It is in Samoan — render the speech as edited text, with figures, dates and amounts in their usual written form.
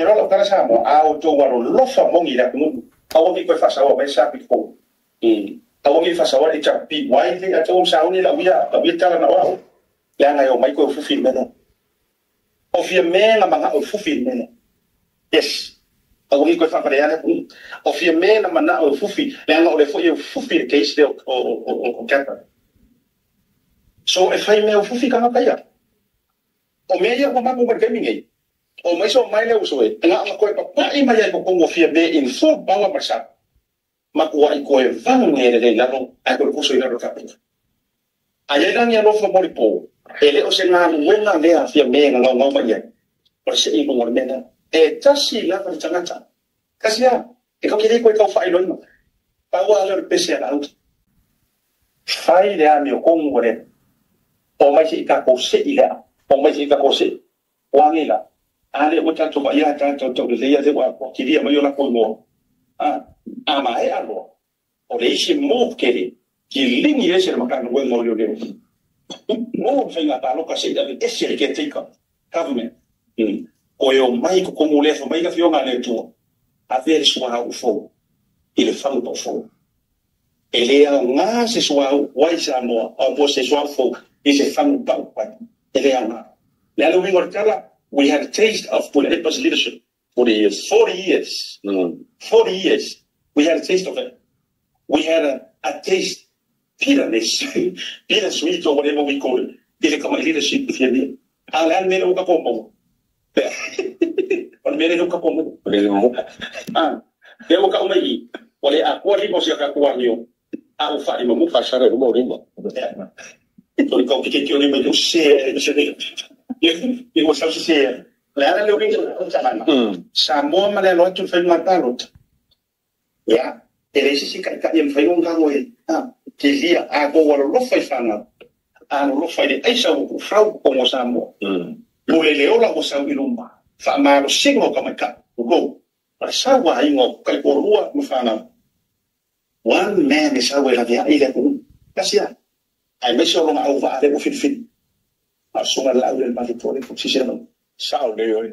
Te lola o tala Samoa, a o tou alolofa moni i le atunuu, aua ne i toe faasaoa mai le sa pito. Aua ne i faasaoa le HRPP, wai le atou sauni lau ia, lau ia tala na o au. Leaga e o mai koe ufufi i le mea lea. O fia mea na manao ufufi i le mea lea. Yes. Aua ne i toe faavalea le atunuu. O fia mea na manao ufufi, leaga o le foi e ufufi le case lea o Kapa. So e fai mea ufufi tagata ia. O mea ia ua mapu mai le taimi nei. O mai so mai le uso e nga nga koe papai mai ai ko fia me in full power ma sa. Matua i koe vange le le lalo ai ko kuso i lalo ka. Ai ai langi alofa mo le po. E le o se ngā luenga lea fia me nga ngau ngau mai ai. O se i lunga o le mea. E tasi lava le tagata. Kasi a, e kau kiri koe kau whaeloina. Pau a leo le pese a la auta. Fai le ami o kongu o le. O mai se i kako se i lea. O mai se i kako se. O angi la. A le o tātou vai a tātou tau le leia le wa kiria mai o la koe moa. A ma e aloa. O le isi move kere. Ki lingi ese le makana ue mo leo leo. Mo whainga pāloka se i ave ese le caretaker. Government. Ko e o mai ko kongu lea mai ka fionga le tua. A vea le sua au fou. I le whangu pau fou. E le au ngā se sua au wai Samoa. O mo se sua au fou. I se whangu pau pai. E le au ngā. Le alu wingo le tala, we had a taste of Tuilaepa's leadership. 40 years. 40 years. 40 years. We had a taste of it. We had a taste, bitterness, bittersweet or whatever we call it. I le kama leadership fia mea. A le mele o ka kombo. O le mele o ka kombo. Ah, le o ka umai i. O le a kua lima o sia ka kua nio. A o wha lima mu. Whasara ruma o lima. O le kau kike ki o lima i se, se, i o sau se se. Le ala le o ringa o talana. Samoa ma le alo atu whai ngā palota. Ia, e le isi si kai kai e mwhai ngā ngoe. Te lia, a ko walo lofa i whanga. A lo lofa i le aisa o ku frau ko ngō Samoa. Mo le le ola o sau i luma. Wha malo singo ka mai ka. Go. O le sau wa ingo kai ko rua mo whanga. One man e sau e la vea i le ku. Kasia. Ai me so longa au wa ale o fili fili. A sunga la au le mali tore ko sisi na. Sao le oi.